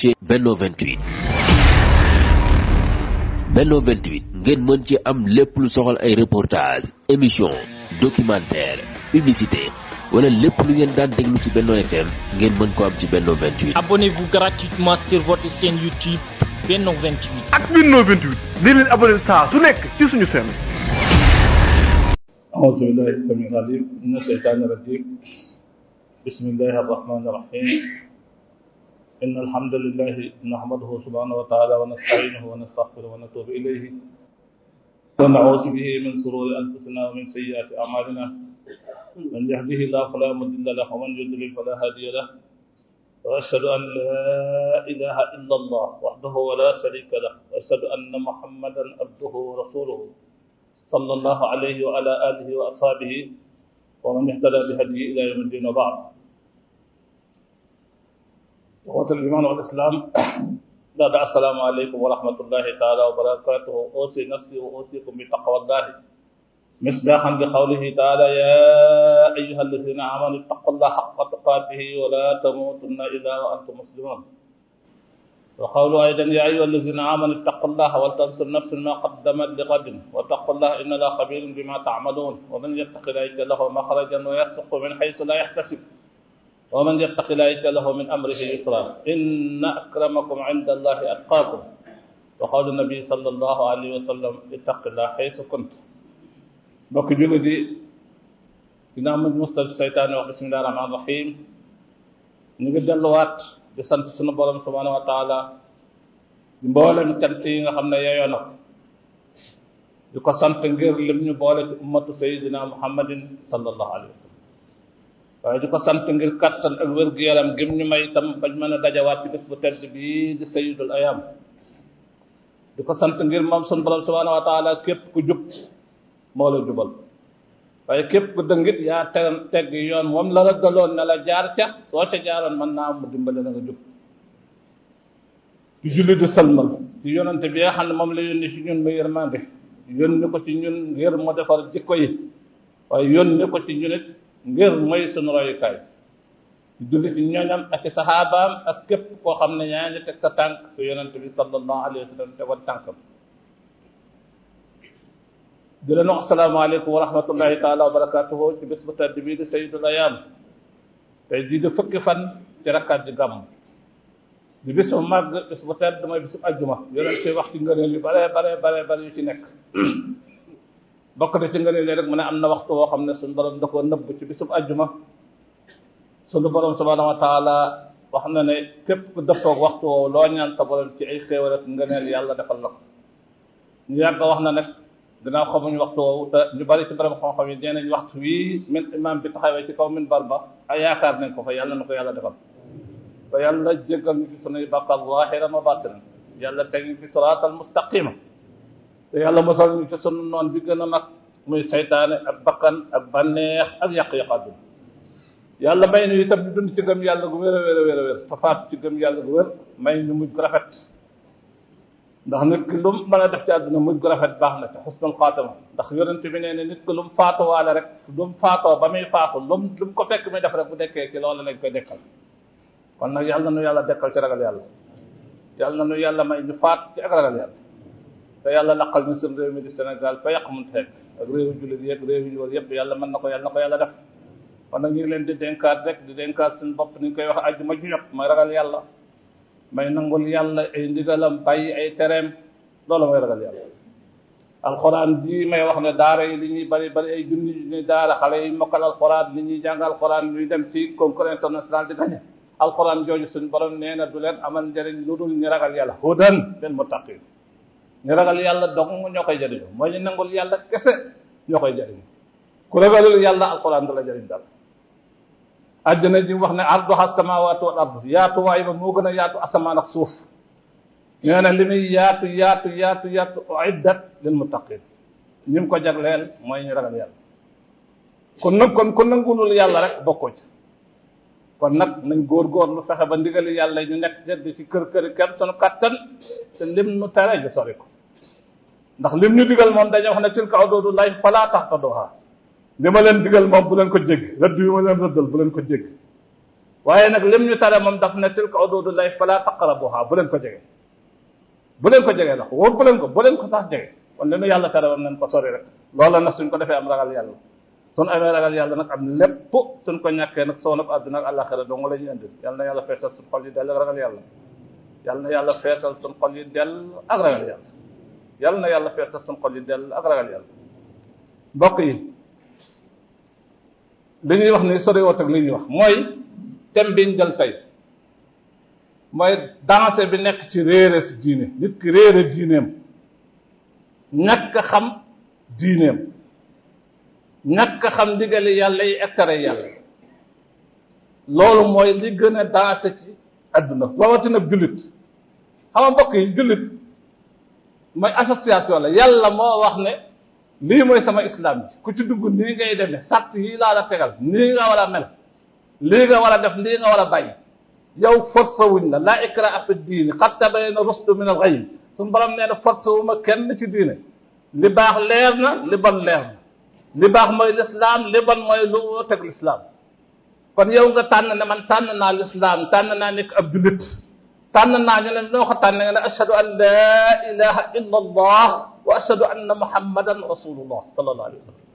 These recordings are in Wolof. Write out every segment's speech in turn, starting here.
ci Benno 28. Benno 28 ngeen mën ci am lépp lu soxal ay reportage émission documentaire publicité wala lépp lu ngeen daan déglu ci Benno FM ngeen mën ko am ci Benno 28. Abonnez-vous gratuitement sur votre chaîne YouTube Benno 28. ak Benno 28 di leen abonné saa su nekk ci suñu chaîne. أعوذ بالله السميع العليم من الشيطان الرجيم بسم الله الرحمن الرحيم إن الحمد لله نحمده سبحانه وتعالى ونستعينه ونستغفره ونتوب إليه ونعوذ به من شرور أنفسنا ومن سيئات أعمالنا من يهده الله فلا مضل له ومن يضلل فلا هادي له وأشهد أن لا إله إلا الله وحده ولا شريك له وأشهد أن محمدا عبده ورسوله صلى الله عليه وعلى آله وأصحابه ومن اهتدى بهديه إلى يوم الدين وبعد. إخوة الإيمان والإسلام، بعد السلام عليكم ورحمة الله تعالى وبركاته. أوصي نفسي وأوصيكم بتقوى الله مصداقا بقوله تعالى: يا أيها الذين آمنوا اتقوا الله حق تقاته ولا تموتن إلا وأنتم مسلمون. وقالوا أيضا: يا أيها الذين آمنوا اتقوا الله ولتنظر نفس ما قدمت لغد واتقوا الله إن الله خبير بما تعملون. ومن يتق الله يجعل له مخرجا ويرزقه من حيث لا يحتسب ومن يتق الله يجعل له من أمره يسرا إن أكرمكم عند الله أتقاكم. وقال النبي صلى الله عليه وسلم: اتق الله حيث كنت. mbokk julli di ginnaaw mu mustal seytaane wax bismillahi rahmaani rahim, ñu ngi delluwaat di sant sunu borom subhanahu wa taala di mboolem cant yi nga xam ne yeyoo na ko di ko sant ngir lim ñu boole ci ummatu sayidina muhammadin sallallahu alayhi wa sallam, waaye di ko sant ngir kattan ak wér-gu-yaram gim ñu may itam bañ mën a dajawaat ci bés bu tedd bii di sayidul ayam. di ko sant ngir moom sunu borom subhanahu wa taala képp ku jub moo la jubal, waaye képp ku dëngit yaa teg yoon moom la rëggaloon ne la jaar ca soo ca jaaroon mën naa mu dimbale na nga jub. ci julli di salmal ci yonante bi nga xam ne moom la yónni ci ñun mu yërmande, yónni ko ci ñun ngir mu defar jikko yi, waaye yónni ko ci ñun it ngir mooy sunu royukaay. ci julli ci ñooñam ak i saxaabaam ak képp koo xam ne yaa ngi teg sa tànk ci yonante bi sallallahu alayhi wa sallam tegoon tànkam. di leen wax asalaamaaleykum wa rahmatullahi taala wa barakatuhu ci bés bu tedd bii di sayyidul ayam. tey jii di fukki fan ci rakkaat ji gàmm di bés bu màgg, bés bu tedd mooy bésub ajjuma. yonent ci wax ci ngëneel yu bare yu ci nekk. bokk na ci ngëneel yi rek mu ne am na waxtu woo xam ne suñu borom da koo nëbb ci bésub ajjuma. suñu borom subhanahu wa taala wax na ne képp ku dëppoog waxtu woowu loo ñaan sa borom ci ay xéewal ak ngëneel yàlla defal la ko. ñu yàgg wax na nag dinaa xamuñ waxtu woowu te ñu bari ci borom xam-xam yi nee nañ waxtu wii min imam bi taxawee ci kaw minbar ba ay yaakaar nañ ko fa, yàlla na ko yàlla defal te yàlla jéggal ñu fi sunuy bàkkaar zaahiran wa baatinan, yàlla teg ñu fi siraatal mustaqima, te yàlla mosal ñu fi sunu noon bi gën a mag muy saytaane ak bakkan ak bànneex ak yàq-yàq àdduna. yàlla may ñu itam ñu dund ci gëm yàlla gu wér a wér a wér te faatu ci gëm yàlla gu wér, may ñu mujj gu rafet. ndax nit ki lu mu mën a def ci àdduna mujj gu rafet baax na ci xusnul xaatima. ndax yonent bi nee ne nit ki lu mu faatuwaale rek lu mu faatoo ba muy faatu lu mu ko fekk muy def rek bu dekkee ci loolu lañ koy dekkal. kon nag yàlla na nu yàlla dekkal ci ragal yàlla, yàlla na nu yàlla may ñu faat ci ak ragal yàlla, te yàlla laqal ñu suñu réew mi di Sénégal fa yàq mun xeet ak réewu jullit yëpp réew yi wër yëpp yàlla mën na ko yàlla def. kon nag ñu ngi leen di dénkaat rek di dénkaat suñu bopp ni ñu koy wax àjjuma ju jot mooy ragal yàlla, may nangul yàlla ay ndigalam bàyyi ay tereem, loolu mooy ragal yàlla. alxuraan ji may wax ne daara yi li ñuy bari ay junni ñuy daara xale yi mokkal alxuraan li ñuy jàng alxuraan ñuy dem ci concours international di gañe alxuraan jooju suñu borom nee na du leen amal njëriñ lu dul ñu ragal yàlla, hudan lil muttaqin. ñu ragal yàlla dong ñoo koy jëriñu, mooy ñu nangul yàlla kese ñoo koy jëriñu. ku ragalul yàlla alxuraan du la jëriñ dara. àjjana ji wax ne arduha samawatu wal ard, yaatuwaay ba moo gën a yaatu asamaan ak suuf. nee na li muy yaatu uiddat lil muttaqin, ñi mu ko jagleel mooy ñu ragal yàlla. kon nag ku nangulul yàlla rek bokkoo ci. kon nag nañ góorgóorlu fexe ba ndigali yàlla ñu nekk jënd ci kër kenn sunu kattan te lim nu tere ñu sori ko. ndax lim ñu digal moom dañoo wax ne tilka huduudullaahi falaa tahtaduuhaa. li ma leen digal moom bu leen ko jéggi, rëdd yu ma leen rëddal bu leen ko jéggi. waaye nag lim ñu tere moom daf ne tilka huduudullaahi falaa taqrabuhaa bu leen ko jege bu leen ko jege ndax wóor bu leen ko sax jege kon li nu yàlla tere woon nañ ko sori rek loola nag suñ ko defee am ragal yàlla suñ amee ragal yàlla nag am lépp suñ ko ñàkkee nag soo nag àdduna ak àllaaxira dong la ñu indi yal na yàlla feesal suñ xol yi dell ak ragal yàlla yal na yàlla feesal suñ xol yi dell ak ragal yàlla yal na yàlla feesal suñ xol yi dell ak ragal yàlla mbokk yi li ñuy wax ni soriwut ak li ñuy wax mooy thème biñ jël tey mooy danger bi nekk ci réere si diine nit ki réere diineem ñàkk a xam diineem ñàkk a xam ndigali yàlla yi ak tere yàlla loolu mooy li gën a danger ci adduna rawatina jullit xam nga mbokk yi jullit mooy association la yàlla moo wax ne lii mooy sama islam ji ku ci dugg nii ngay demee sart yi laa la tegal nii nga war a mel lii nga war a def lii nga war a bàyyi yow force wuñ la laa ikraha fi diini qad tabayyana rushdu min al-ghayy suñu borom nee na force wu ma kenn ci diine li baax leer na li bon leer na li baax mooy lislaam li bon mooy lu teg lislaam kon yow nga tànn ne man tànn naa lislaam tànn naa nekk ab jullit tànn naa ñu ne noo ko tànn nga ne ashhadu an laa ilaha illa allah wa ashhadu anna muhammadan rasulullah sallallahu alayhi wa sallam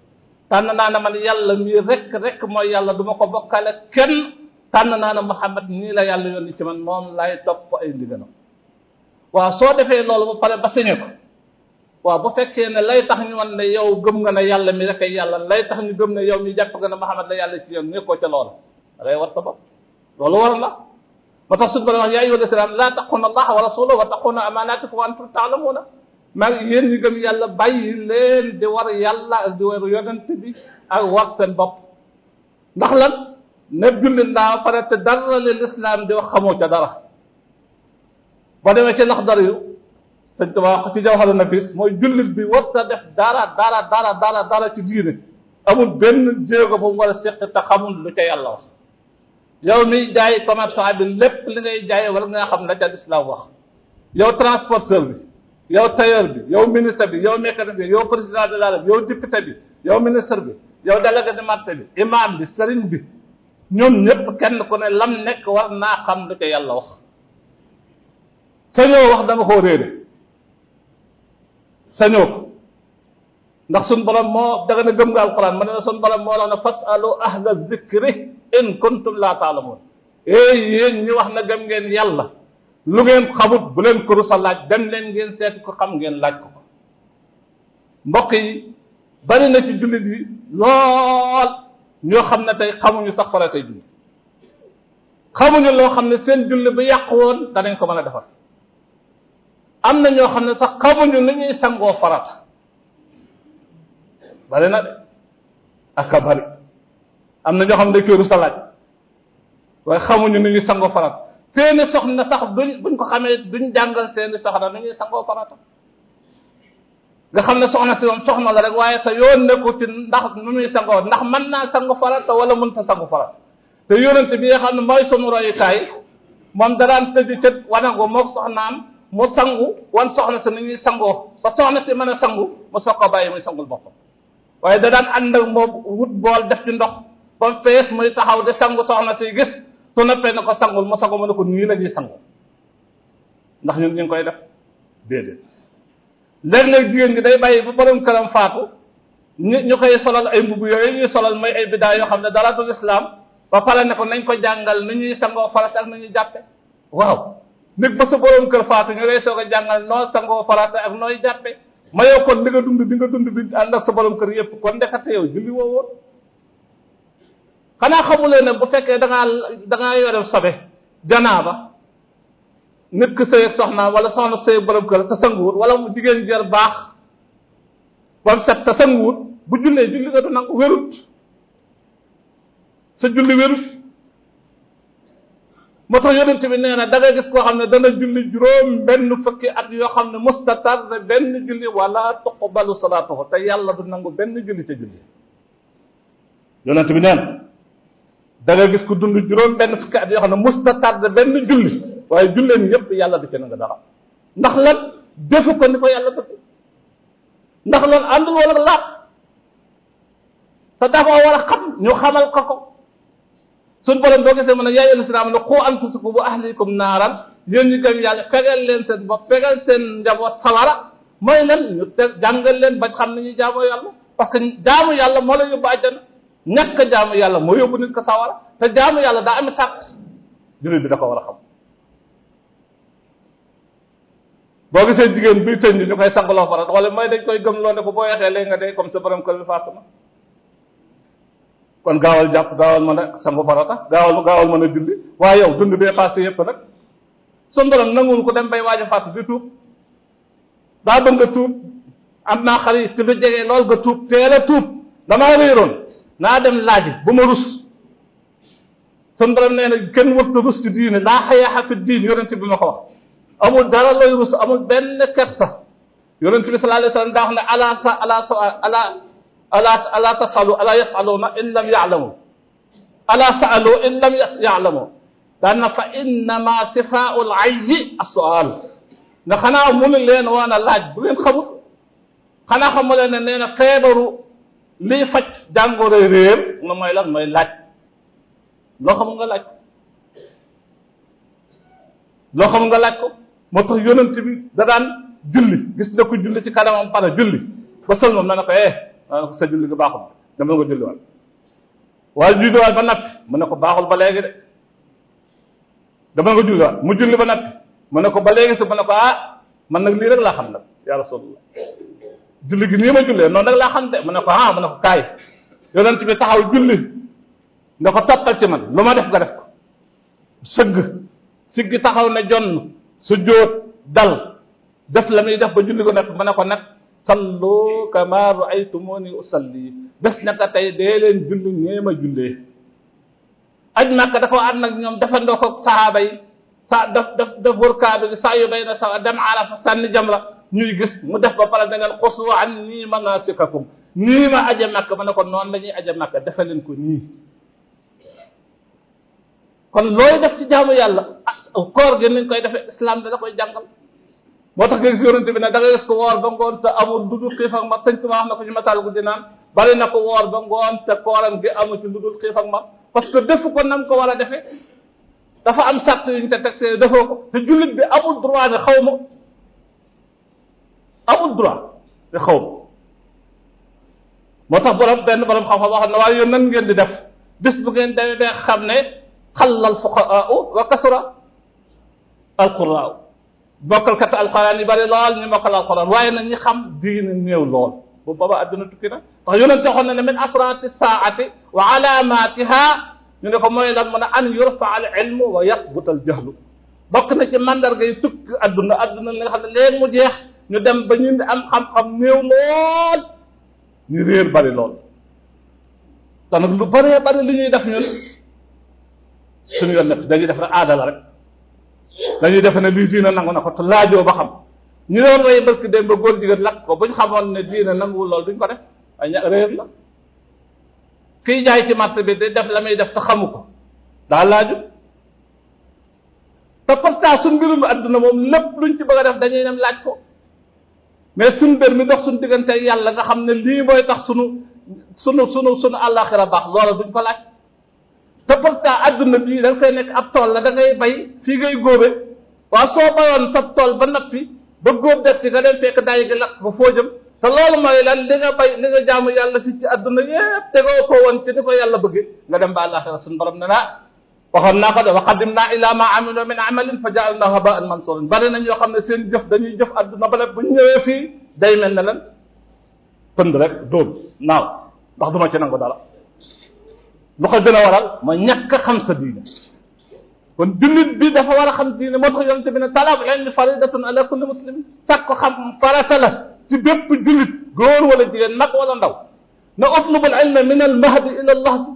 tànn naa ne man yàlla mii rek mooy yàlla du ma ko bokkale kenn tànn naa ne muhammad nii la yàlla yónni ci man moom lay topp ay ndigalam waaw soo defee loolu ba pare ba sañe ko waaw bu fekkee ne lay tax ñu wan ne yow gëm nga ne yàlla mi rek ay yàlla lay tax ñu gëm ne yow mi jàpp nga ne muhammad la yàlla ci yow nekkoo ca loola da ngay war sa bopp loolu war la moo tax suñu borom wax yaa ayyuha lladiina laa taxuuna allaha wa rasulahu wa taxuuna amaanaatikum wa antum taalamuuna maa ngi yéen ñi gëm yàlla bàyyi leen di war yàlla ak di war yonent bi ak war seen bopp ndax lan ne jullit laa pare te dara li lislaam di wax xamoo ca dara boo demee ci Laxdari yu sëñ Tuubaa wax ci Jawharu Nafiis mooy jullit bi warta def dara ci diine amul benn jéego bu mu war a seq te xamul lu ca yàlla wax yow mi jaay commerçant bi lépp li ngay jaay wala nga xam la ca lislaam wax yow transporteur bi yow tailleur bi yow ministre bi yow mécanicien bi yow président de la République yow député bi yow ministre bi yow délégué de marché bi imam bi sëriñ bi ñoom ñëpp kenn ku ne lam nekk war naa xam lu ca yàlla wax sañoo wax da nga koo réere sañoo ko ndax suñ borom moo daga ne gëm nga alquran ma ne la suñ borom moo wax ne fasalu ahla zikri in kuntum laa taalamuun yéen ñi wax na gëm ngeen yàlla lu ngeen xamut bu leen ko rusa laaj dem leen ngeen seet ko xam ngeen laaj ko mbokk yi bari na ci jullit yi lool ñoo xam ne tey xamuñu sax fara tey julli xamuñu loo xam ne seen julli bu yàqu woon danañ ko mën a defar am na ñoo xam ne sax xamuñu nu ñuy sangoo farata bari na de ak a bari am na ñoo xam ne dañ koy rusa laaj waaye xamuñu nu ñuy sangoo farata seeni soxna sax buñ ko xamee duñ jàngal seeni soxna nu ñuy sangoo farata nga xam ne soxna si moom soxna la rek waaye sa yoon nekku ci ndax nu muy sangoo ndax mën naa sangu farata wala mënta sangu farata te yonent bi nga xam ne mooy sunu royukaay moom daraan tëdd ca wanango mook soxnaam mu sangu wan soxna si nu ñuy sangoo ba soxna si mën a sangu mu soog ko bàyyi muy sangul boppam waaye da daan ànd ak moom wut bool def ci ndox ba fees muy taxaw di sangu soxna si gis su noppee na ko sangul mu sangu mu ne ko nii la ñuy sangu ndax ñun ñu ngi koy def déedéet léeg-léeg jigéen gi day bàyyi bu borom këram faatu ñu koy solal ay mbubb yooyu ñuy solal mooy ay bidaa yoo xam ne dara du lislaam ba pare ne ko nañ ko jàngal nu ñuy sangoo farata ak nu ñuy jàppe waaw nit ba sa borom kër faatu ñu lay soog a jàngal noo sangoo farata ak nooy jàppe ma yow kon li nga dund bi ànd ak sa borom kër yëpp kon ndekete yow julli woo woon xanaa xamulee ne bu fekkee da ngaa yore sobe janaaba nit ki sëy ak soxnaam wala soxna sëy borom kër te sanguwut wala mu jigéen jër baax bam set te sanguwut bu jullee julli nga du nangu wérut sa julli wérut moo tax yonent bi nee na da ngay gis koo xam ne dana julli juróom benn fukki at yoo xam ne mustatar ne benn julli wala tuqbalu salaatuhu te yàlla du nangu benn julli te julli yonent bi nee na da ngay gis ku dund juróom benn fukki at yoo xam ne mustatar ne benn julli waaye julleen yëpp yàlla du ci nangu dara ndax lan defu ko ni ko yàlla bëgg ndax lan àndul wala laat te dafa war a xam ñu xamal ko suñ borom boo gisee mën a yaa ayyuhal lazina aamanu quu anfusakum wa ahlikum naaran yéen ñi gëm yàlla fegal leen seen bopp fegal seen njaboot sawara mooy lan ñu jàngal leen bañ xam ni ñuy jaamoo yàlla parce que jaamu yàlla moo la yóbbu àjjana ñàkk jaamu yàlla moo yóbbu nit ko sawara te jaamu yàlla daa am sàrt jullit bi da ko war a xam boo gisee jigéen buy tënj ñu koy sangaloo farat wala mooy dañ koy gëm loo ne ko boo yeexee léegi nga dee comme sa borom kër bi faatu na kon gaawal jàpp gaawal mën a sangu farata gaawal mën a julli waaye yow dund bee passé yëpp nag sun borom nanguwul ko dem bay waaj a faatu di tuub daa bëgg nga tuub am naa xarit te du jege lool nga tuub teel a tuub damaa réeroon naa dem laaji bu ma rus sun borom nee na kenn warta rus ci diine laa xayaaxa fi diin yonent bi ma ko wax amul dara looy rus amul benn kersa yonent bi sallallahu alayhi wasallam daa wax ne ala tasalu ala yasaluna in lam ya'lamu ala sa'alu in lam ya'lamu daan na fa innama sifaa'u al-'ayyi as-su'al na xanaa mënu leen woon a laaj bu ngeen xamul xanaa xamu leen ne nee na feebaru liy faj jàngoro réer na mooy lan mooy laaj loo xamul nga laaj loo xamul nga laaj ko moo tax yonent bi da daan julli gis na ko julli ci kanamam pare julli ba sël moom na ne ko sa julli gi baaxul dama nga julli waat waaye julliwaat ba nappi mu ne ko baaxul ba léegi de dama nga julliwaat mu julli ba nappi mu ne ko ba léegi si mu ne ko man nag lii rek laa xam nag ya rasulullah julli gi nii ma jullee noonu rek laa xam de mu ne ko mu ne ko kaay yonent bi taxaw julli ne ko toppal ci man lu ma def nga def ko sëgg siggi taxaw ne jonn su jóot dal def la muy def ba julli ko nekk mu ne ko nag sallu kama ra'aytumuni usalli bés naka tey dee leen julli ñee ma jullee aj Makka dafa ànd nag ñoom defandoo ko sahaaba yi def wër kaaba gi saa yu bay na sa dem Arafa sànni jamra ñuy gis mu def ba pare da ngeen xusu anni manasikakum nii ma aje Makka ma ne ko noonu la ñuy aje Makka defe leen ko nii kon looy def ci jaamu yàlla koor gi niñ koy defee islam da koy jàngal moo tax nga gis yonente bi ne da ngay gis ko woor ba ngoon te amul lu dul xiif ak mar sëñ Tuubaa wax na ko ci masal gu di naan bari na ko woor ba ngoon te kooram gi amu ci lu dul xiif ak mar parce que defu ko nam ko war a defee dafa am sart yuñ te teg see defoo ko te jullit bi amul droit ne xaw ma amul droit ne xaw ma moo tax benn borom xam-xam wax na waaye yéen nan ngeen di def bis bu ngeen demee ba xam ne xallal fuqahaa wa kasura alquraa bokkalkat alquran yi bari lool ñu mokkal alquran waaye nag ñi xam diine néew lool bu booba adduna tukki na ndax yonent waxoon na ne min asraati saati wa alamatiha ñu ne ko mooy lan mu ne an yurfa al ilmu wa yasbut al jahlu bokk na ci mandarga yi tukki adduna li nga xam ne léegi mu jeex ñu dem ba ñu am xam-xam néew lool ñu réer bari lool te nag lu bëree bari li ñuy def ñun suñu yoon nekk dañuy def rek aada la rek dañuy defe ne lii diina nangu na ko te laajoo ba xam ñu doon rey barki dem ba góor jigéen lakk ko buñ xamoon ne diina nanguwul lool duñ ko def ay ña réer la kiy jaay ci marché bi di def la muy def te xamu ko daa laaju te pourtant suñ mbirum adduna moom lépp luñ ci bëgg a def dañuy dem laaj ko mais suñ mbir mi dox suñ diggante ak yàlla nga xam ne lii mooy tax sunu àllaaxira baax loola duñ ko laaj te pourtant adduna bii da nga fay nekk ab tool la da ngay bay fii ngay góobe waaw soo bayoon sa tool ba nappi ba góob des ci nga dem fekk daay gi lakk ba foo jëm te loolu mooy lan li nga bay li nga jaamu yàlla fii ci adduna yépp tegoo ko woon ci ni ko yàlla bëgge nga dem ba àllaaxira suñu borom ne waxoon naa ko de wa qadimnaa ilaa maa amilu min amalin fa ja'alnaahu habaa'an mansuuran bari nañ yoo xam ne seen jëf dañuy jëf adduna ba bu ñu ñëwee fii day mel ne lan pënd rek dóom naaw ndax duma ci nangu dara lu ko gën a waral mooy ñàkk a xam sa diine kon jullit bi dafa war a xam diine moo tax yonente bi ne talabul ilmi faridatun ala kulli muslim sàkko xam farata la ci bépp jullit góor wala jigéen mag wala ndaw na utlubul ilma min al mahdi ila al lahdi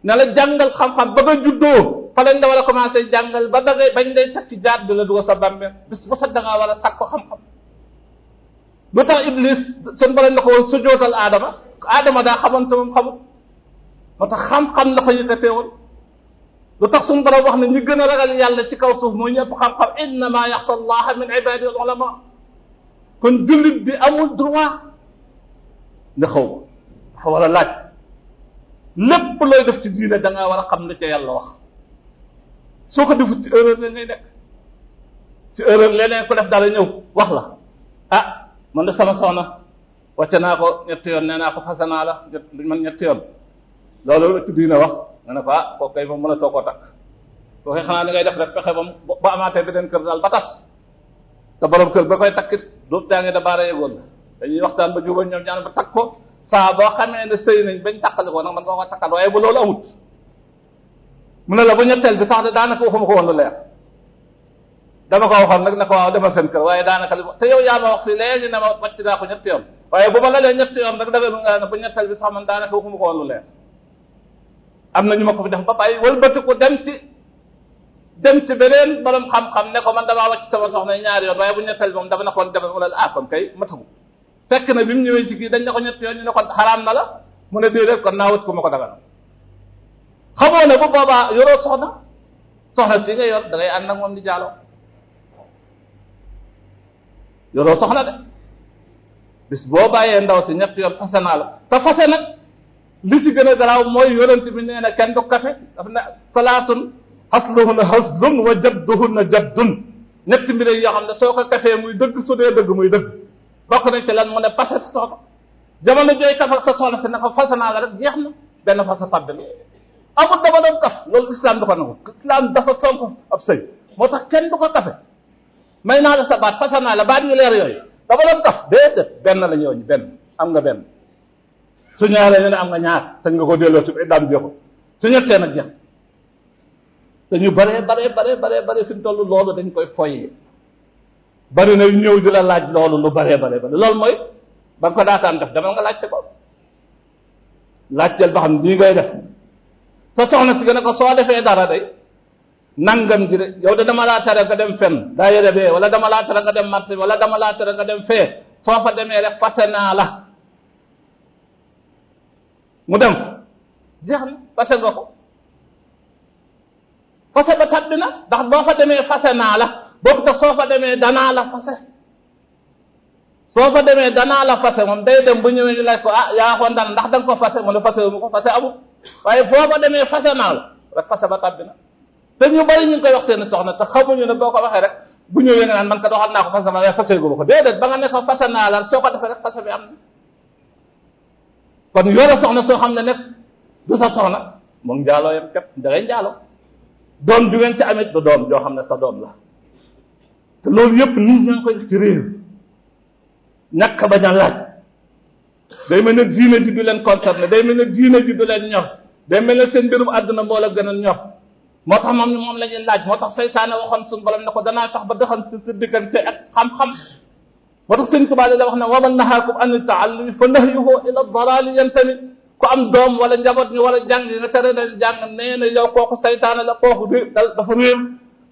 ne la jàngal xam-xam ba nga juddoo fa lañ la war a commencé jàngal ba da ngay bañ lay teg ci jaar di la dugal sa bàmmeel bis bu set da ngaa war a sàkko xam-xam lu tax iblis sun borom na ko woon sujootal aadama daa xamoon te moom xamut moo tax xam-xam la ko yëkkatee woon lu tax suñu borom wax ne ñi gën a ragal yàlla ci kaw suuf mooy ñëpp xam-xam innama yaxsa allaha min ibadihi al ulama kon jullit bi amul droit nga xaw dafa war a laaj lépp looy def ci diine da ngaa war a xam lu ca yàlla wax soo ko defut ci erreur la ngay nekk ci erreur leneen ko def dara ñëw wax la ah man de sama soxna wàcce naa ko ñetti yoon nee naa ko fase naa la man ñetti yoon loolu ci diine wax nga ne ko ah kooku kay moom mën a too koo takk kooku xanaa li ngay def rek fexe ba amaatee beneen kër daal ba tas te borom kër ba koy takkit du jàngi da baara yegoon la dañuy waxtaan ba jubóo ñoom ñaan ba takk ko saa boo xamee ne sëy nañ bañ takkali ko nag man nga ko takkal waaye bu loolu amut mu ne la bu ñetteel bi sax de daanaka waxuma ko woon lu leer dama ko waxoon nag ne ko waaw demal seen kër waaye daanaka li te yow yaa ma wax fii léegi ne ma wàcc naa ko ñetti yoon waaye bu ma la lee ñetti yoon rek dafay nga ne bu ñetteel bi sax man daanaka waxuma ko woon lu leer am na ñu ma ko fi def ba bàyyi wëlbati ko dem ci beneen borom xam-xam ne ko man damaa wàcc sama soxna ñaari yoon waaye bu ñetteel bi moom dama ne ko demal mu ne ah kon kay matagu fekk na bi mu ñëwee ci kii dañ ne ko ñetti yoon ñu ne ko xaraam na la mu ne déedéet kon naa wut ko ma ko dagal xamoo ne bu boobaa yoroo soxna si nga yor da ngay ànd ak moom di jaaloo yoroo soxna de bis boo bàyyee ndaw si ñetti yoon fase naa la te fase nag li ci gën a garaaw mooy yonent bi nee na kenn du kafe dafa ne salaasun hasluhunna haslun wa jadduhunna jaddun ñetti mbir yoo xam ne soo ko kafee muy dëgg su dee dëgg muy dëgg bokk nañ ci lan mu ne fase sa soxna jamono jooy kaf ak sa soxna si ne ko fase naa la rek jeex na benn fase tabbi la amul dama doon kaf loolu islam du ko nangu islam dafa fonk ab sëy moo tax kenn du ko kafe may naa la sa baat fase naa la baat yu leer yooyu dama doon kaf déedéet benn la ñooñu benn am nga benn su ñaaree ñu ne am nga ñaar sañ nga ko delloo ci daam jeexu su ñettee nag jeex te ñu bare fi mu toll loolu dañ koy foyee bari na ñëw di la laaj loolu lu bare loolu mooy ba nga ko daataan def demal nga laajte ko laajteel ba xam nii ngay def sa soxna si gën a ko soo defee dara day nangam ji de yow de dama laa tere nga dem fenn daa yére bee wala dama laa tere nga dem marché wala dama laa tere nga dem fee soo fa demee rek fase naa la mu dem fa jeex na fase nga ko fase ba tabbi na ndax boo fa demee fase naa la boobu tax soo fa demee danaa la fase soo fa demee danaa la fase moom day dem bu ñëwee ñu laaj ko ah yaa xoon daan ndax da nga ko fase mu ne fase wu mu ko fase amul waaye boo fa demee fase naa la rek fase ba tabbi na te ñu bari ñu ngi koy wax seen soxna te xamuñu ne boo ko waxee rek bu ñëwee nga naan man kat waxal naa ko fase ma waaye fase gu ma ko déedéet ba nga ne ko fase naa la soo ko defee rek fase bi am na kon yore soxna soo xam ne nekk du sa soxna moom njaaloo yam képp da ngay njaaloo doom ju ngeen ci amit du doom joo xam ne sa doom la te loolu yëpp nit ñaa ngi koy def ci réew ñàkk bañ a laaj day mel ne diine ji du leen concerné day mel ne diine ji du leen ñor day mel ne seen mbirum àdduna moo la gën a ñor moo tax moom la ñuy laaj moo tax seytaane waxoon suñu borom ne ko danaa tax ba dëxan si diggante ak xam-xam moo tax sëñ Tuubaa da wax ne wa man nahaakum an taallumi fa nahyuhu ila dalaali yantami ku am doom wala njaboot ñu war a jàng nga tere leen jàng nee na yow kooku seytaane la kooku dafa réer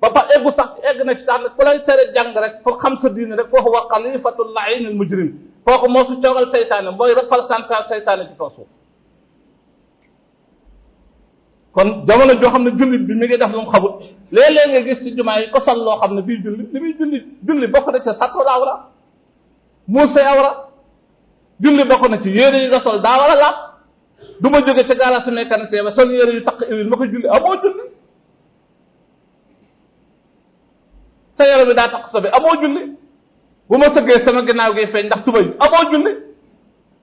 ba pa eggu sax egg na ci tax ku lay tere jàng rek pour xam sa diine rek kooku wa xalifatul la'iin al mujrim kooku moo fi toogal seytaane mooy représentant seytaane ci kaw suuf kon jamono joo xam ne jullit bi mi ngi def lu mu xamul léeg-léeg nga gis ci jumaa yi ko sol loo xam ne bii li muy julli bokk na ci satul awra muur say awra julli bokk na ci yére yi nga sol daa war a laab du ma jóge ca garage mécanicien ba sol yére yu taq huile ma ko julli amoo julli sa yére bi daa taq sobe amoo julli bu ma sëggee sama ginnaaw gi feeñ ndax tubay amoo julli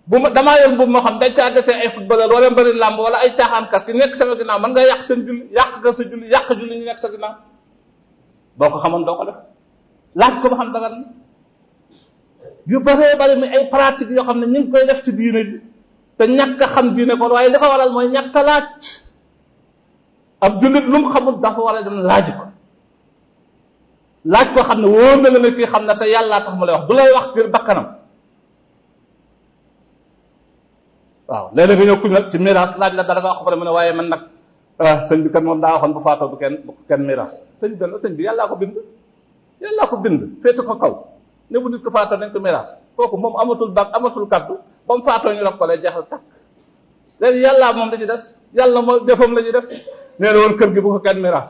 bu ma damaa yor mbubb moo xam dañ ca desee ay footballeur wala mbëri làmb wala ay caaxaankat ki nekk sama ginnaaw man nga yàq seen julli yàq nga sa julli yàq julli ñu nekk sa ginnaaw boo ko xamoon doo ko def laaj ko ba xam dagan yu bëree bëri mi ay pratique yoo xam ne ñu ngi koy def ci diine ji te ñàkk a xam diine kon waaye li ko waral mooy ñàkk a laaj ab jullit lu mu xamul dafa war a dem laaj ko xam ne wóor na la ne kii xam ne te yàllaa tax mu lay wax du lay wax ngir bakkanam waaw léeg-léeg nga ñëw kuñ nag ci miraas laaj la dara nga wax ko pare mu ne waaye man nag sëñ bi kat moom daa waxoon bu faatoo bu kenn miraas sëñ bi yàllaa ko bind féete ko kaw ne bu nit ko faatoo nañ ko miraas kooku moom amatul baag amatul kaddu ba mu faatoo ñu rek ko lay jeexal takk léegi yàllaa moom da ci des yàlla mooy defam la ñuy def nee na woon kër gi bu ko kenn miraas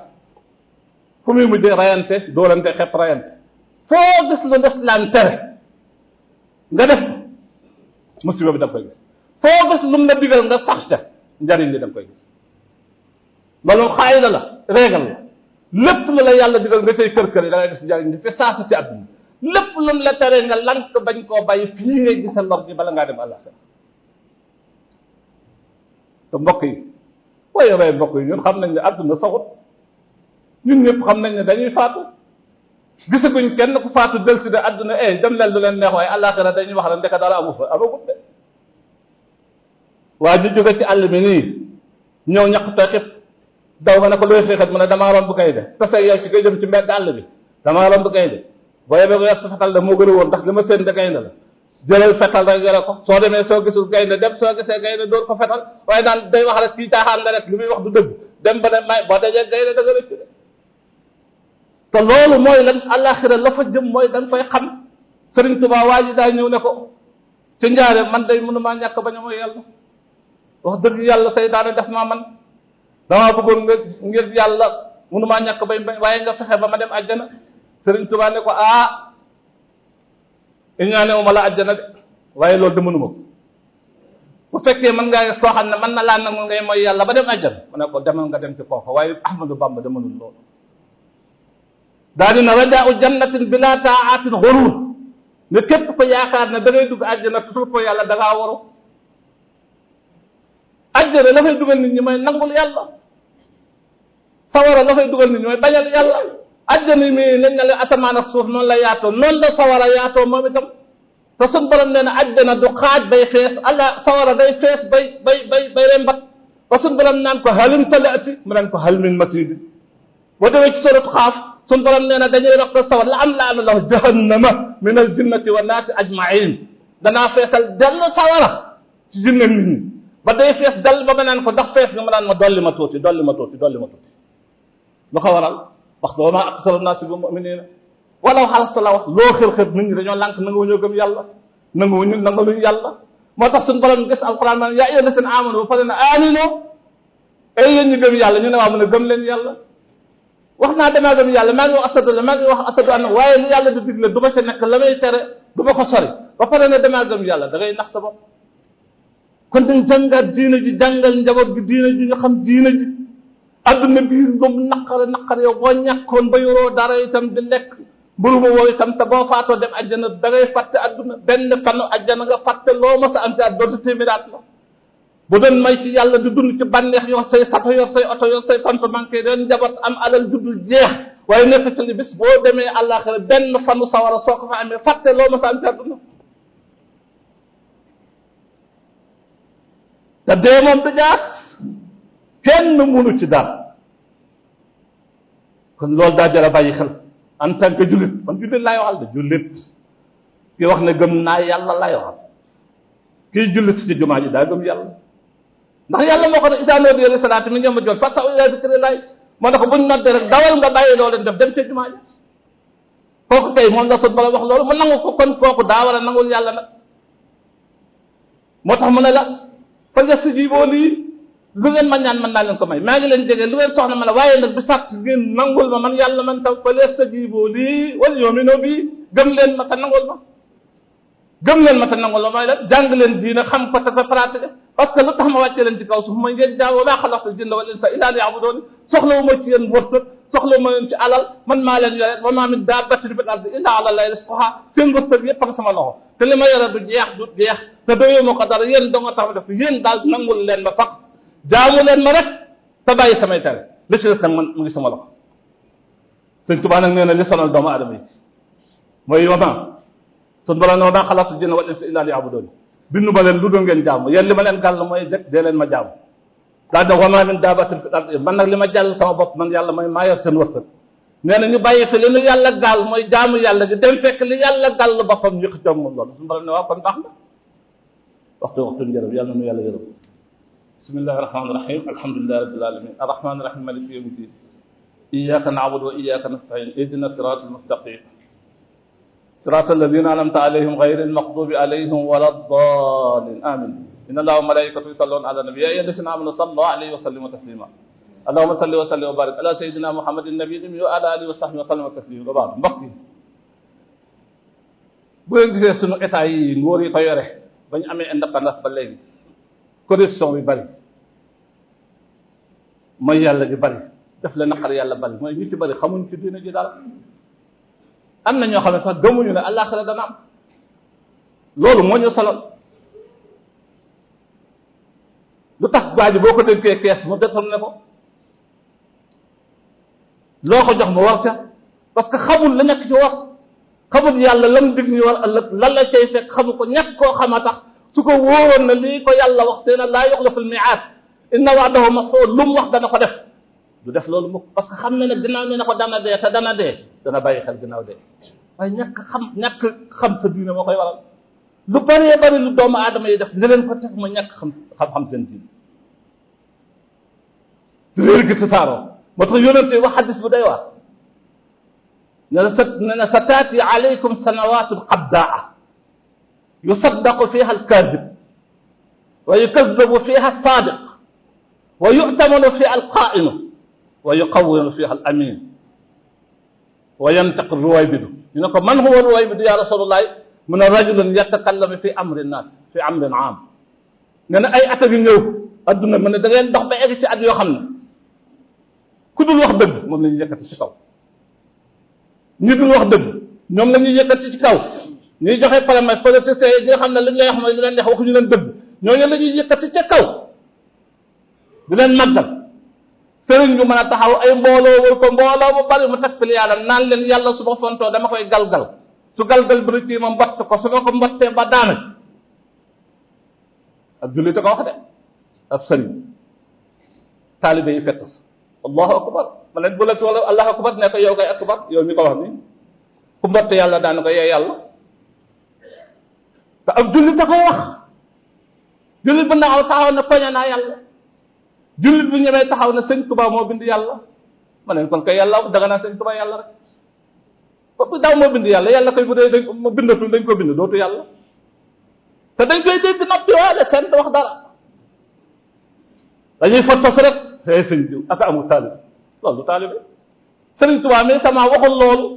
fu muy mujjee rayante doolante xepp rayante foo gis lu lislaam tere nga def ko musiba bi da koy gis foo gis lu mu la digal nga sax ca njariñ li da nga koy gis loolu xaayida la réegal la lépp lu la yàlla digal nga cay kër-kër yi da ngay gis njariñ li fi saasa ci àdduna lépp lu la tere nga lank bañ koo bàyyi fii ngay gisa lor gi bala ngaa dem àllaxira te mbokk yi waaye mbokk yi ñun xam nañ ne àdduna saxut ñun ñëpp xam nañ ne dañuy faatu gisaguñ kenn ku faatu del si de àdduna dem leen lu leen neex waaye àllaxira dañuy wax la ndeka dara amu fa amagut de waa ñu jóge ci àll bi nii ñëw ñaq toxib daw nga ne ko looy xeexat mu ne damaa romb gaynde te say yow ci koy dem ci mbedd àll bi damaa romb gaynde boo yebee ko yor sa fetal de moo gën a woon ndax li ma seen de gaynde la jëlal fetal rek yore ko soo demee soo gisul gaynde dem soo gisee gaynde door ko fetal waaye daan day wax rek kii caaxaan la rek li muy wax du dëgg dem ba ne may boo dajee gaynde da nga rëcc de te loolu mooy lan àllaaxira la fa jëm mooy da nga koy xam Sëriñ Tuubaa waa ji daa ñëw ne ko ci njaare man day mënumaa ñàkk bañ a mooy yàlla wax dëgg yàlla seytaane def maa man damaa bëggoon nga ngir yàlla mënumaa ñàkk bañ waaye nga fexe ba ma dem àjjana Sëriñ Tuubaa ne ko ñaane wu ma la àjjana de waaye loolu de mënuma ko bu fekkee mën ngaa gis koo xam ne mën na laa nangu ngay mooy yàlla ba dem àjjana mu ne ko demal nga dem ci kooka waaye Ahmadu Bamba de mënul loolu daa dina rajaa'u jannatin bila ta'atin ghurur ne képp ko yaakaar ne da ngay dugg àjjana tutul ko yàlla da ngaa waru àjjana la fay dugal nit ñi mooy nangul yàlla sawara la fay dugal nit ñi mooy bañal yàlla àjjana mi lañ ne la asamaan ak suuf noonu la yaatoo noonu la sawara yaatoo moom itam te suñ borom nee na àjjana du xaaj bay fees allah sawara day fees bay rembat ba suñ borom naan ko halim talaati mu naan ko hal min masjid boo demee ci sorat xaaf suñ borom nee na dañuy roq sawar la am la ana lahu jahannama min al jinnati wa naasi ajmain danaa feesal dell sawara ci jinne nit ñi ba day fees dell ba ma naan ko ndax fees nga ma naan ma dolli ma tuuti lu ko waral wax doo ma aksara naasi bi mu'minina walaw xalasta la wax loo xër nit ñi dañoo lànk nanguwuñoo gëm yàlla nangaluñu yàlla moo tax suñu borom gis alquran man yaa ayyuhal lazina amanu ba pare na aminu ay yéen ñu gëm yàlla ñu ne waa mu ne gëm leen yàlla wax naa damaa gëm yàlla maa ngi wax asadu an waaye lu yàlla di digle du ma ca nekk la may tere du ma ko sori ba pare ne damaa gëm yàlla da ngay nax sa bopp kon dañ jàngaat diina ji jàngal njaboot gi diina ji ñu xam diina ji adduna biir moom naqare yow boo ñàkkoon ba yoroo dara itam di lekk mburu ma woo itam te boo faatoo dem àjjana da ngay fàtte adduna benn fanu àjjana nga fàtte loo ma sa am ci at dootu téeméeraat la bu doon may ci yàlla di dund ci bànneex yor say sato yor say oto yor say compte bancaire doon njaboot am alal juddul jeex waaye nekk ci li bis boo demee àllaaxira benn fanu sawara soo ko fa amee fàtte loo ma sa am ci adduna te dee moom du jaas kenn mënu ci dara kon loolu daa jar a bàyyi xel en tant que jullit man jullit laay waxal de jullit ki wax ne gëm naa yàlla laay waxal kii jullit si ci jumaa ji daa gëm yàlla ndax yàlla moo ko ne izaa nuudiya li salaati min yawmil jumu'ati fas'aw ilaa zikrillaah moo tax buñ noddee rek dawal nga bàyyi loo leen def dem ca jumaa ji kooku tey moom la sut bala wax loolu mu nangu ko kon kooku daa war a nangul yàlla nag moo tax mu ne la falyastajiibuu lii lu ngeen ma ñaan mën naa leen ko may maa ngi leen jege lu ngeen soxla ma la waaye nag bi sàtt ngeen nangul ma man yàlla man tam falyastajiibuu lii wal yu'minuu bii gëm leen ma te nangul ma mooy la jàng leen diina xam ko te pratique parce que lu tax ma wàccee leen ci kaw suuf mooy ngeen jaamu wa maa xalaqtul jinna wal insa illaa liya'buduun soxlawu ma ci yéen wërsëg soxlawu ma leen ci alal man maa leen yore wa maa min daabbatin fil ardi illaa alaa llaahi rizquhaa seen wërsëg yëpp ak sama loxo te li ma yore du jeex te doyoo ma ko dara yéen doo nga tax ma def yéen daal nangul leen ma sax jaamu leen ma rek te bàyyi samay tere li ci des nag man mu ngi sama loxo Sëñ Tuubaa nag nee na li sonal doomu aadama yi mooy wa maa sun borom ne wa maa xalaqtul jinna wal insa illaa liya'buduun bindu ma leen lu dul ngeen jaamu yéen li ma leen gàll mooy rek dee leen ma jaamu daal de wa maa min daabbatin fil ardi man nag li ma jàll sama bopp man yàlla mooy maa yor seen wërsëg nee na ñu bàyyi fi li nu yàlla gàll mooy jaamu yàlla gi dem fekk li yàlla gàll boppam ñu xëccoo moom loolu sun borom ne waaw kon baax na waxtu njërëm yàlla nu yàlla yërëm bismillahi rahmaani rahim alhamdulillahi rabbil alamin arrahmaani rahim maliki yawmi ddin iyyaka na'budu wa iyyaka nasta'in ihdina siratal mustaqim siratal ladina an'amta alayhim ghayril maghdubi alayhim waladdallin amin inna allaha wa malaikatahu yusalluna ala nabi ya ayyuhalladhina amanu sallu alayhi wa sallimu taslima allahumma salli wa sallim wa barik ala sayyidina muhammadin nabiyyi wa ala alihi wa sahbihi wa sallam taslima ba baax mbokk yi bu ngeen gisee sunu état yi nguur yi ko yore ba ñu amee indépendance ba léegi corruption bi bari mooy yàlla gi bari def la naqar yàlla bari mooy ñu ci bari xamuñ ci diina ji dara am na ñoo xam ne sax gëmuñu ne àllaaxira dana am loolu moo ñu solal lu tax waa ji boo ko dénkee kees mu détourné ko loo ko jox mu war ca parce que xamul la nekk ci war xamul yàlla lam dig ñu war ëllëg lan la cay fekk xamu ko ñàkk koo xam a tax su ko wóoroon na lii ko yàlla wax te na laa yuxlifu l-miiaad inna wa'dahu maf'uul lu mu wax dana ko def du def loolu mukk parce que xam na ne ginnaaw ne na ko dana dee te dana dee dana bàyyi xel ginnaaw dee waaye ñàkk xam sa diine moo koy waral lu bëree bëri lu doomu aadama yi def li leen ko teg ma ñàkk xam seen diine di réer gi tasaaroo moo tax yonente wax xadis bu day waar ne na sa taati alaykum sanawatun qabdaa yusaddaqu fiha alkadib wa yukadabu fiha alsadiq wa yu'tamanu fiha alqaa'inu wa yuqawwinu fiha alamin wa yantaq ruwaybidu ñu ne ko man huwa ruwaybidu ya rasulullahi mu ne rajulun yatakallamu fi amri naas fi amrin aam nga ne ay at a ngi ñëw adduna mu ne da ngeen dox ba egg ci at yoo xam ne ku dul wax dëgg moom la ñuy yëkkati ci kaw ñi dul wax dëgg ñoom la ñuy yëkkati ci kaw ñuy joxe promesse politiciens yi nga xam ne li ñu lay wax mooy li leen neex waxuñu leen dëgg ñooñu la ñuy yëkkati ca kaw di leen màggal sëriñ bi mën a taxaw ay mbooloo wër ko mbooloo bu bari mu teg fili yàlla naan leen yàlla su ma fontoo dama koy galgal su galgal bi ci ma mbott ko su ma ko mbottee ba daana ak jullit ko wax de ab sëriñ taalibe yi fett allahu akbar ma leen bu la ci wala allahu akbar ne ko yow kay akbar yow mi ko wax ni ku mbott yàlla daana ko yee yàlla te ab jullit a koy wax jullit bu naaw taxaw na poñe naa yàlla jullit bu ñemee taxaw na sëñ Tuba moo bind yàlla ma leen kon koy yàlla danga naa sëñ Tuba yàlla rek foofu daaw moo bind yàlla yàlla koy bu dee dañ ma bindatul dañ ko bind dootu yàlla te dañ koy dégg noppi waale kenn du wax dara dañuy fottos rek hey sëñ diw ak amul taalib loolu du taalibe sëriñ Tuba mi sama waxul loolu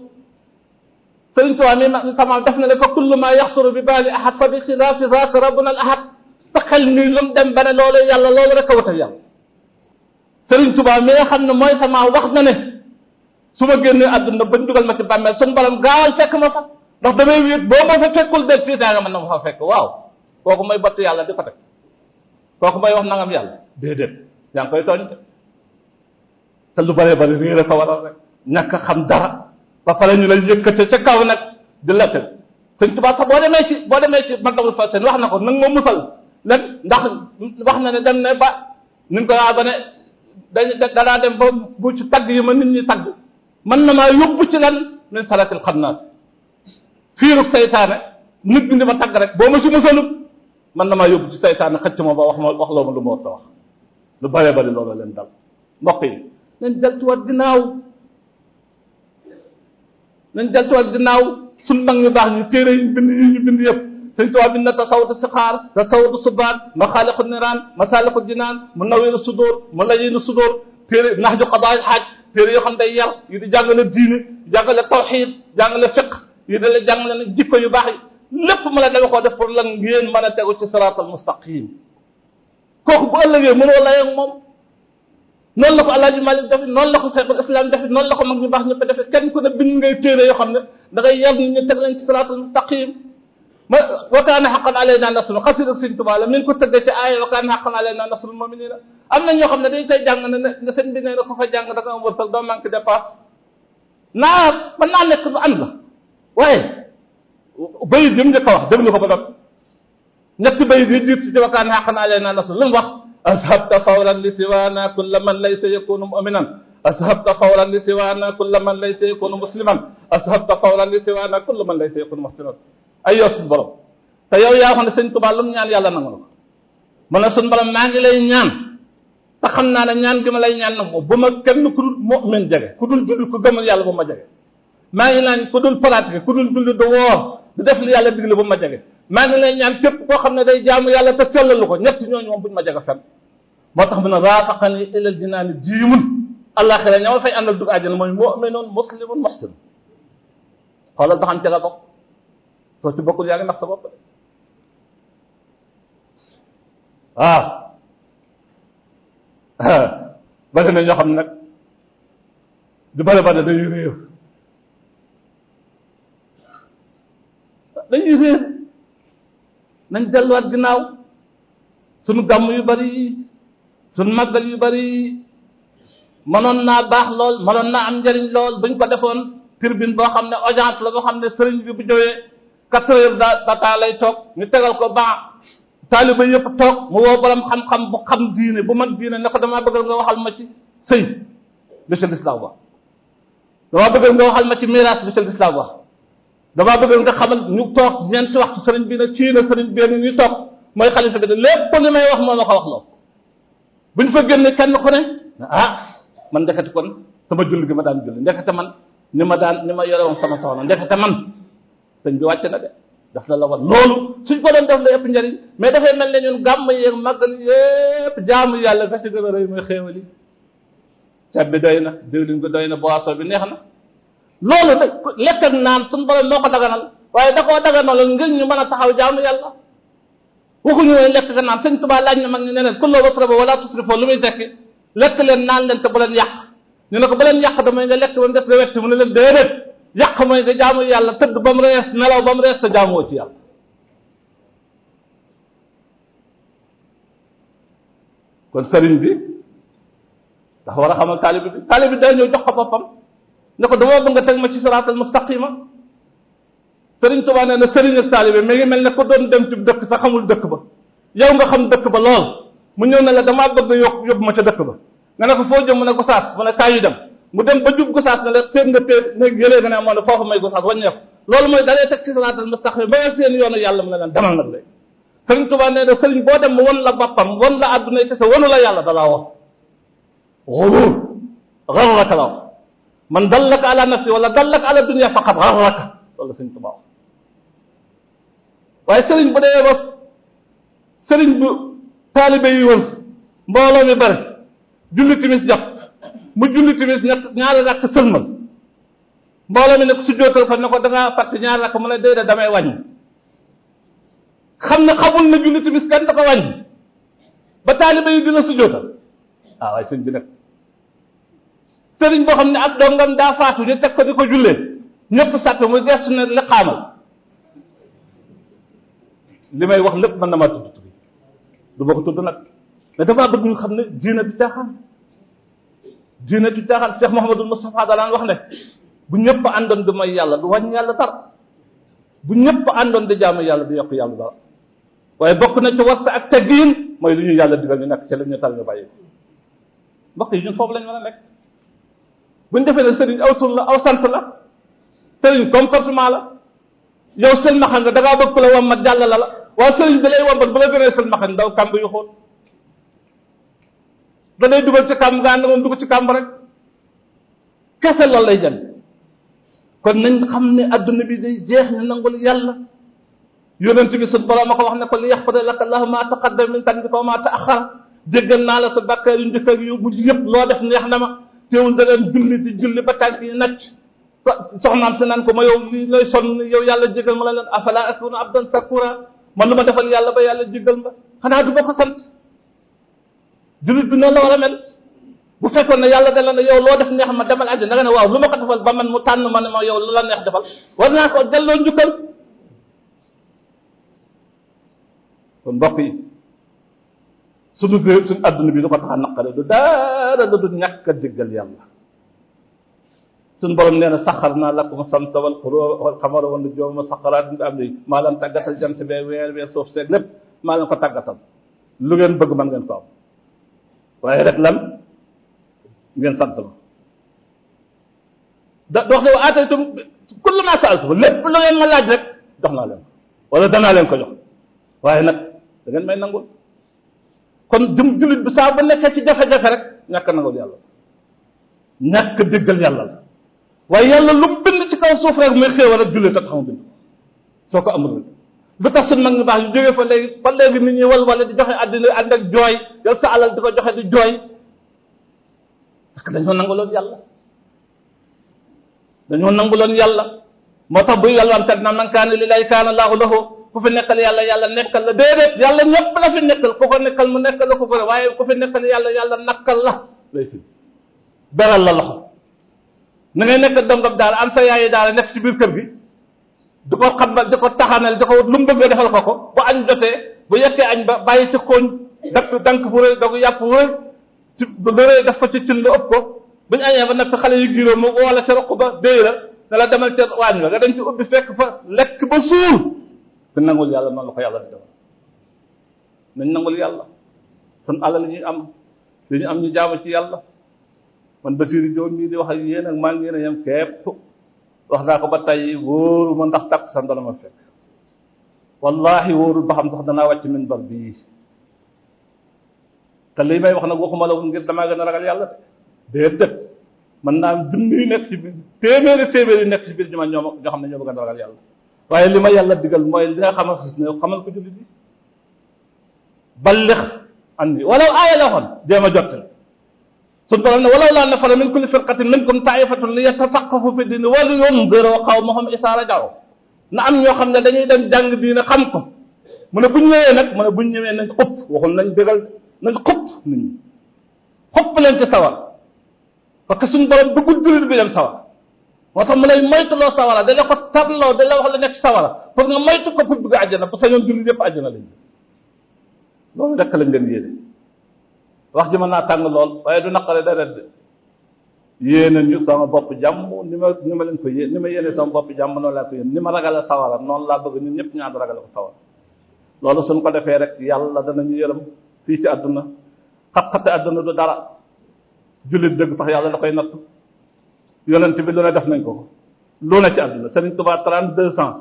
sëriñ Tuba mi sama def na ne fa kullu ma yaxturu bi baali ahad fa bi xilaafi zaaka rabbuna al ahad sa xel nii lu mu dem ba ne loolu yàlla loolu rek a wutal yàlla sëriñ Tuba mi nga xam ne mooy sama wax na ne su ma génnee àdduna bañ dugal ma ci bàmmeel suñu borom gaawal fekk ma fa ndax damay wéet boo ma fa fekkul de tiitaa nga mën na ma fa fekk waaw kooku mooy bott yàlla di ko teg kooku mooy wax nangam yàlla déedéet yaa ngi koy tooñ te lu bëree bëri réer a ko waral rek ñàkk a xam dara ba pare ñu lay yëkkate ca kaw nag di lekk sëñ Tuba sax boo demee ci Matlabul Fawzayni wax na ko nag ma musal nag ndax wax na ne dem ne ba ni ko waa ba ne danaa dem ba bu ci tagg yi ma nit ñi tagg mën na maa yóbbu ci lan min salatil xannaas fiiru saytaane nit ñi di ma tagg rek boo ma si musalut mën na maa yóbbu ci saytaane xëcc ma ba wax loo ma lu ma war a wax lu bëree bëri loolu leen dal mbokk yi nañ deltuwaat ginnaaw suñ mag ñu baax ñu téere yi ñu bind yëpp sëñ Tuubaa bind na tasawudu sixaar tasawudu subaan maxaaliqu niraan masaaliqu jinaan munawwiru sudóor mulayinu sudóor téere naxju qadaa'il xaaj téere yoo xam day yar yi di jàngale diine jàngale tawxiid jàngale fiq yi di la jàngale nag jikko yu baax yi lépp ma la danga koo def pour lan ngeen mën a tegu ci siraatal mustaqim kooku bu ëllëgee mënoo lay ak moom noonu la ko Alaaji Malik defe noonu la ko Seexul Islam defe noonu la ko mag ñu baax ñëpp defe kenn ku ne bind ngay téere yoo xam ne da ngay yar nit ñi teg leen ci siraatal mustaqim ma wa kaana haqqan alaynaa nasrul xasida Sëñ Tuubaa la mi ngi ko tëgg ci aaya wa kaana haqqan alaynaa nasrul mu'miniin am na ñoo xam ne dañ koy jàng ne sëñ bi nee na ko fa jàng da nga am wërsëg doo manque dépasse naa mën naa nekk lu ànd la waaye bayit yi mu njëkk a wax déglu ko ba dog ñetti bayit yi jiit ci wa kaana haqqan alaynaa nasrul lu mu wax ashabta fawran li siwaana kulla man laysa yakunu mu'minan ashabta fawran li siwaana kulla man laysa yakunu musliman ashabta fawran li siwaana kulla man laysa yakunu muhsinan ay yow suñu borom te yow yaa xam ne sëñ Tuubaa lu mu ñaan yàlla nangu na ko mu ne suñu borom maa ngi lay ñaan te xam naa ne ñaan gi ma lay ñaan nag bu ma kenn ku dul mu'min jege ku dul julli ku gëmul yàlla bu ma jege maa ngi naan ku dul pratique ku dul julli du woor du def li yàlla digle bu ma jege maa ngi lay ñaan képp koo xam ne day jaamu yàlla te sellalu ko ñett ñooñu moom buñ ma jege fenn moo tax mu ne raafaqani ilal jinaani jiimun àllaaxira ña ma fay àndal dugg àjjana mooy mu'minun muslimun muhsin xoolal ba xam ca la bokk soo ci bokkul yaa ngi nax sa bopp waaw bari na ñoo xam nag du bari dañuy réer nañ delluwaat ginnaaw sunu gàmm yu bari sunu màggal yu bari mënoon naa baax lool mënoon naa am njëriñ lool buñ ko defoon tribune boo xam ne audience la boo xam ne sëriñ bi bu jógee 4 heures data lay toog ñu tegal ko ba taaliba yëpp toog mu woo borom xam-xam bu xam diine bu man diine ne ko damaa bëggal nga waxal ma ci sëy bi ci lislaam wax damaa bëggal nga waxal ma ci miraas bi ci lislaam wax damaa bëggal nga xamal ñu toog ñeenti waxtu sëriñ bi ne ci na sëriñ bi ñu toog mooy xalifa bi de lépp li may wax moo ma ko wax loo buñ fa génne kenn ku ne man ndekete kon sama julli gi ma daan julli ndekete man ni ma yore woon sama soxna ndekete man sëñ bi wàcc na de daf la war loolu suñ ko doon def la ëpp njëriñ mais dafay mel ne ñun gàmm yeeg màggal yépp jaamu yàlla fa ci gën a rëy mooy xéewali ceeb bi doy na diwlin bi doy na boisson bi neex na loolu nag lekk ak naan suñu borom moo ko daganal waaye da koo daganal ngir ñu mën a taxaw jaamu yàlla waxuñu ne lekk ak naan sëñ Tuubaa laaj na mag ñu ne leen kullu wasrabu wala tusrifu lu muy tekki lekk leen naan leen te bu leen yàq ñu ne ko bu leen yàq da mooy nga lekk ba mu def la wetti mu ne leen déedéet yàq mooy nga jaamu yàlla tëdd ba mu rees nelaw ba mu rees te jaamoo ci yàlla kon sëriñ bi dafa war a xamal taalibi bi taalibi day ñëw jox ko boppam ne ko dama bëgg nga teg ma ci siraatal mustaqima sëriñ Tuubaa nee na sëriñ ak taalibi mi ngi mel ne ko doon dem ci dëkk sa xamul dëkk ba yow nga xam dëkk ba lool mu ñëw ne la damaa bëgg yóbbu ma ca dëkk ba nga ne ko foo jëm mu ne Gosaas mu ne kaay yu dem mu dem ba jub Gosaas ne la seet nga téer ne yëlee nga ne moo ne foofu may Gosaas wàññeeku loolu mooy dalee teg ci siraatal mustaqim ba nga seen yoonu yàlla mu ne leen demal nag léegi sëriñ Tuubaa nee na sëriñ boo dem mu won la boppam won la adduna kese wonu la yàlla dalaa wax xuruur xarraka la wax man dallaka ala nafsi wala dallaka ala dunya faqad xarraka loolu sëriñ Tuubaa wax waaye sëriñ bu dee ba sëriñ bu taalibe yi wër mbooloo mi bari julli timis jot mu julli timis ñaari rakk sëlmal mbooloo mi ne ko su jootal ko ne ko dangaa fàtte ñaari rakk mu ne déedéet damay wàññi xam ne xamul na julli timis kenn da ko wàññi ba taalibe yi dina su jootal waaye sëñ bi nag sëriñ boo xam ne ak dongam daa faatu ñu teg ko di ko jullee ñëpp sàtt muy gestu ne li xaamal li may wax lépp mën na maa tudd du ma ko tudd nag mais damaa bëgg ñu xam ne diina du caaxaan Cheikh Mouhamadul Moustapha daan wax ne bu ñëpp àndoon di may yàlla du wàññi yàlla dara bu ñëpp àndoon di jaamu yàlla du yokk yàlla dara waaye bokk na ci wasta ak teggiin mooy lu ñu yàlla digal ñu nekk ci la ñu tal ñu bàyyi ko mbokk yi ñun foofu lañ mën a nekk buñ defee ne sëriñ aw tur la aw sant la sëriñ comportement la yow sëlmaxa nga da ngaa bëgg ku la wammat jàll la waaye sëriñ bi lay wammat bu la gënee sëlmaxa ndaw kàmb yu xóot da lay dugal ci kàmb nga ànd moom dugg ci kàmb rek kese loolu lay jël kon nañ xam ne adduna bi day jeex ñu nangul yàlla yonent bi suñ borom a ko wax ne ko li yaxfira laka allahu ma taqaddama min dhanbika wa ma ta'akhkhara jéggal naa la sa bàkkaar yu njëkk ak yu mujj yëpp loo def neex na ma teewul da leen julli di julli ba tànk yi nacc soxnaam si naan ko ma yow li lay sonn yow yàlla jégal ma la leen afala akunu abdan sakura man lu ma defal yàlla ba yàlla jégal ma xanaa du ma ko sant jullit bi noonu la war a mel bu fekkoon ne yàlla dana ne yow loo def neex ma demal àjjana nga ne waaw lu ma ko defal ba man mu tànn ma ne ma yow lu la neex defal war naa ko delloo njukkal kon mbokk yi suñu adduna bi lu ko tax a naqare du dara la du ñàkk a déggal yàlla suñu borom nee na saxar naa lakum samsa wal qamara wan nujuuma saxaraat am ni maa leen tàggatal jant bee weer bee suuf seeg lépp maa leen ko tàggatal lu ngeen bëgg mën ngeen ko am waaye rek lan ngeen sant ma dox de wa aataytum kullu maa sa'altum lépp lu ngeen ma laaj rek jox naa leen wala danaa leen ko jox waaye nag da ngeen may nangul kon jullit bi saa ba nekkee ci jafe-jafe rek ñàkk nangul yàlla ñàkk déggal yàlla la waaye yàlla lu bind ci kaw suuf rek muy xéewal ak jullit a taxaw bind soo ko amul lu tax suñ mag ñu baax ñu jógee fa léegi nit ñi wala di joxe àddina ànd ak jooy yow sa alal di ko joxe di jooy parce que dañoo nanguloon yàlla moo tax bu yàlla am teg na man kaana lillahi kaana laahu lahu ku fi nekkal yàlla nekkal la déedéet yàlla ñëpp la fi nekkal ku ko nekkal mu nekkal la ku ko waaye ku fi nekkal yàlla nakkal la lay fi beral la loxo na ngay nekk dongam daal am sa yaayi daal nekk ci biir kër gi di ko xamal di ko taxanal di ko lu mu bëgg defal ko ko bu añ jotee bu yekkee añ ba bàyyi ci xooñ dank bu rëy dogu yàpp wër ci lu rëy def ko ci cin lu ëpp ko bu ñu añee ba nag xale yu giiroo mu wala ca roq ba déy la ne la demal ca waañ ba nga dem ci ubbi fekk fa lekk ba suur te nangul yàlla noonu la ko yàlla di defal nañ nangul yàlla sun alal yi am li ñu am ñu jaamu ci yàlla man Basiru Joom mii di wax ak yéen ak maa ngi yéen a yem képp wax naa ko ba tey wóoru ma ndax takk san dana ma fekk wallahi wóorul ba xam sax danaa wàcc minbar bii te lii may wax nag waxuma la ngir damaa gën a ragal yàlla déedéet man naa junni yu nekk ci biir téeméeri yu nekk ci biir jumaa ñoo xam ne ñoo bëgg a ragal yàlla waaye li ma yàlla digal mooy li nga xamal xis ne xamal ko jullit yi ballix andi walaw aaya la xoon jéem a jottali suñu borom ne walaw laa nafara min kulli firqatin minkum taifatun li yatafaqahu fi diini wa liyundiru qawmahum izaa raja'u na am ñoo xam ne dañuy dem jàng diine xam ko mu ne buñ ñëwee nag mu ne buñ ñëwee nañ xupp waxul nañ bégal nañ xupp nit ñi xupp leen ci sawar parce que suñu borom bëggul jullit bi dem sawar moo tax mu lay moytuloo sawara da la ko tarloo da la wax la nekk sawara pour nga moytu ko pour bëgg àjjana parce que ñoom jullit yëpp àjjana lañ loolu rekk lañ leen yéene wax ji mën naa tàng lool waaye du naqare dara de yéene ñu sama bopp jàmm ni ma leen ko yéene ni ma yéene sama bopp jàmm noonu laa ko yéene ni ma ragale sawara noonu laa bëgg ñun ñëpp ñu ànd ragale ko sawara loolu suñ ko defee rek yàlla danañu yërëm fii ci àdduna xat-xate àdduna du dara jullit dëgg tax yàlla da koy natt yonent bi lu ne def nañ ko lu ne ci àdduna Sëriñ Tuubaa 32 ans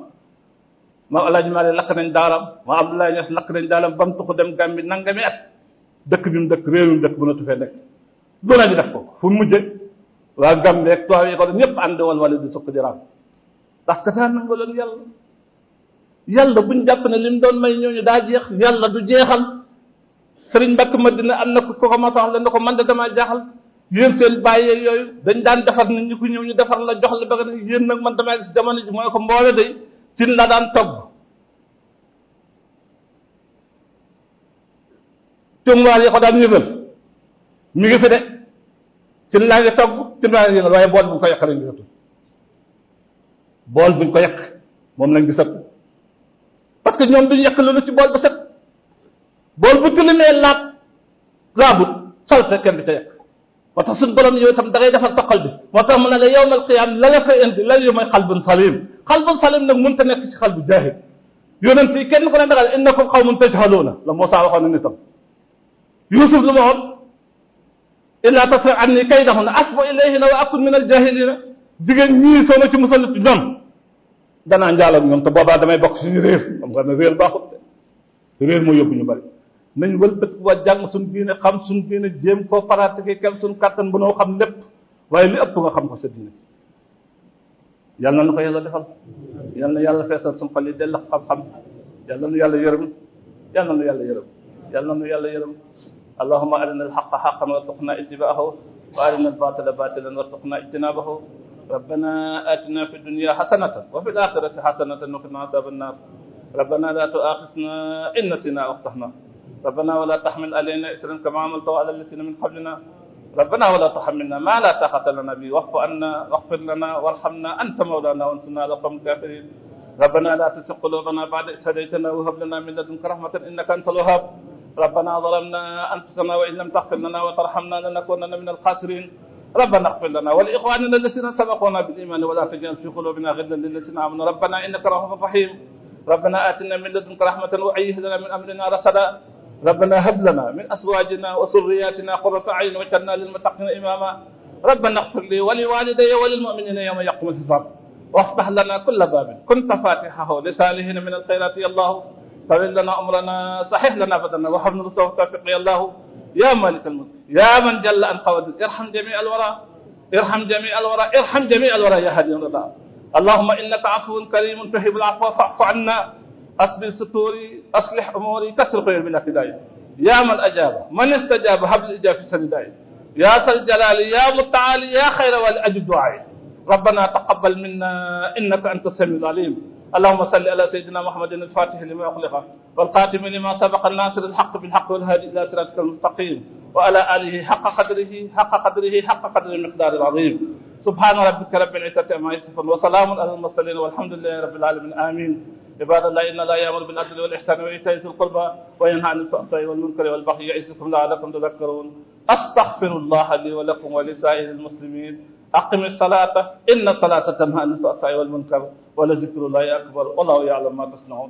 maam Alaaji Maalik lakk nañ daaram maam Abdoulaye Niass lakk nañ daaram ba mu tuxu dem Gàmbi nangami at dëkk bi mu dëkk réew mi mu dëkk bu na tufee nekk lu ne ñu def ko fu mu mujje waa Gàmbi rek tubaab yi ko ñëpp ànd wal wala di sukk di raam parce que daa nangu leen yàlla buñ jàpp ne li mu doon may ñooñu daa jeex yàlla du jeexal Sëriñ Mbàkke Madina am na ko ko ma sax leen na ko man de damaa jaaxal yéen seen bàyyi yooyu dañ daan defar nit ñi ku ñëw ñu defar la jox la bëgg na yéen nag man damaa gis jamono ji mooy ko mboole day cin la daan togg tëmwaar yi ko daan yëngal mi ngi fi de cin laa ngi togg cin laa ngi yëngal waaye bool buñ ko yàq lañ gisatu bool buñ ko yàq moom lañ gisatu parce que ñoom duñ yàq loolu ci bool ba set bool bu tilimee laabut salte kenn di ca yàq moo tax suñu borom yow itam da ngay defal sa xol bi moo tax mu ne la yawmal qiyaam la la fay indi la yow mooy xalbun salim nag mënut a nekk ci xal bu jaahil yonent yi kenn ku ne dagal innakum qawmun tajhaluuna la Muusaa waxoon na nitam Yuusuf lu ma waxoon illaa tasrif anni kaydahunna asbu ilayhinna wa akun min al-jaahiliina jigéen ñii soo ma ci musal ñoom danaa njaal ak ñoom te boobaa damay bokk suñu réer xam nga ne réer baaxut de réer moo yóbbu ñu bari nañ wëlbët wa jàng suñ diine xam suñ diine jéem koo pratiquer kem suñ kàttan bu noo xam lépp waaye li ëpp nga xam ko sa diine yal na nu ko yàlla defal yal na yàlla feesal suñ xol yi dell xam-xam yal na nu yàlla yërëm yal na nu yàlla yërëm yal na nu yàlla yërëm allahumma arina alxaqa xaqan warzuqna ittibaahu wa arina albatila batilan warzuqna ijtinabahu rabbana atina fi dunya xasanatan wa fi alaxirati xasanatan wa qina asaba annar rabbana la tuaxisna in nasina aw axtana ربنا ولا تحمل علينا إسرا كما عملت على الذين من قبلنا ربنا ولا تحملنا ما لا طاقة لنا به واعف عنا واغفر لنا وارحمنا أنت مولانا وانصرنا على القوم الكافرين ربنا لا تزغ قلوبنا بعد إذ هديتنا وهب لنا من لدنك رحمة إنك أنت الوهاب ربنا ظلمنا أنفسنا وإن لم تغفر لنا وترحمنا لنكونن من الخاسرين ربنا اغفر لنا ولإخواننا الذين سبقونا بالإيمان ولا تجعل في قلوبنا غلا للذين آمنوا ربنا إنك رؤوف رحيم ربنا آتنا من لدنك رحمة وهيئ لنا من أمرنا رشدا ربنا هب لنا من أزواجنا وذرياتنا قرة أعين واجعلنا للمتقين إماما ربنا اغفر لي ولوالدي وللمؤمنين يوم يقوم الحساب وافتح لنا كل باب كنت فاتحه لسالهين من الخيرات يا الله طول لنا أمرنا صحح لنا بدنا وحفظنا بالصواب التوفيق يا الله يا مالك الملك يا من جل عن خوادم ارحم جميع الورى ارحم جميع الورى ارحم جميع الورى يا هادي الرضا اللهم إنك عفو كريم تحب العفو فاعف عنا أصبر ستوري أصلح أموري كسر خير بلا هداية يا من أجاب من استجاب هب الإجابة في سنداية يا ذا الجلال يا متعالي يا خير والأجد دعائي ربنا تقبل منا إنك أنت السميع العليم اللهم صل على سيدنا محمد الفاتح لما أغلق والخاتم لما سبق الناصر الحق بالحق والهادي إلى صراطك المستقيم وعلى آله حق قدره المقدار العظيم سبحان ربك رب العزة عما يصفون وسلام على المرسلين والحمد لله رب العالمين آمين. عباد الله إن الله يأمر بالعدل والإحسان وإيتاء ذي القربى وينهى عن الفحشاء والمنكر والبغي يعظكم لعلكم تذكرون. أستغفر الله لي ولكم ولسائر المسلمين. أقم الصلاة إن الصلاة تنهى عن الفحشاء والمنكر ولذكر الله أكبر والله يعلم ما تصنعون.